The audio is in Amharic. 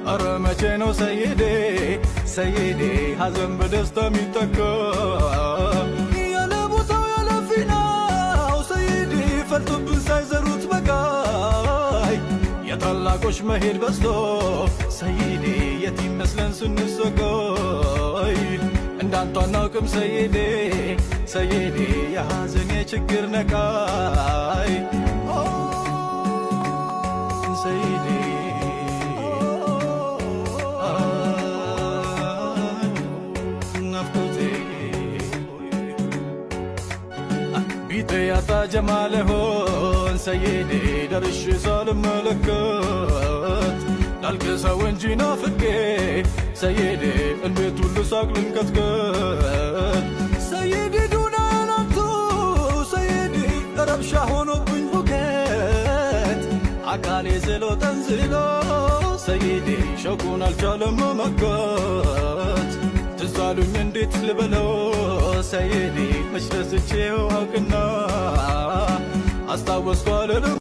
ኧረ መቼ ነው ሰይዴ ሰይዴ ሐዘን በደስታ የሚተካ? ያለ ቦታው ያለ ፊናው ሰይዴ ፈልቶብን ሳይዘሩት በቃይ፣ የታላቆች መሄድ በዝቶ ሰይዴ የት ይመስለን ስንሰቃይ። እንዳንቱ አናውቅም ሰይዴ ሰይዴ የሐዘን የችግር ነቃይ ሰይዴ፣ ናፍቆቴ ቢጤ ያጣ ጀማል ሆን ሰይዴ ደርሼ ሳልመለከት፣ ላልቅሰው እንጂ ናፍቄ ሰይዴ እንዴት ሁሉ ሳቅ ልንቀትቀት። ሰይዴ ዱና ናቱ ሰይዴ ረብሻ ሆኖብኝ ሁከት፣ አካሌ ዝሎ ጠንዝሎ ሰይዴ ሸውቁን አልቻለም መመከት። ትዝ አሉኝ እንዴት ልበለው ሰይዴ መች ረስቼው አውቅና አስታወስኩ አልልም።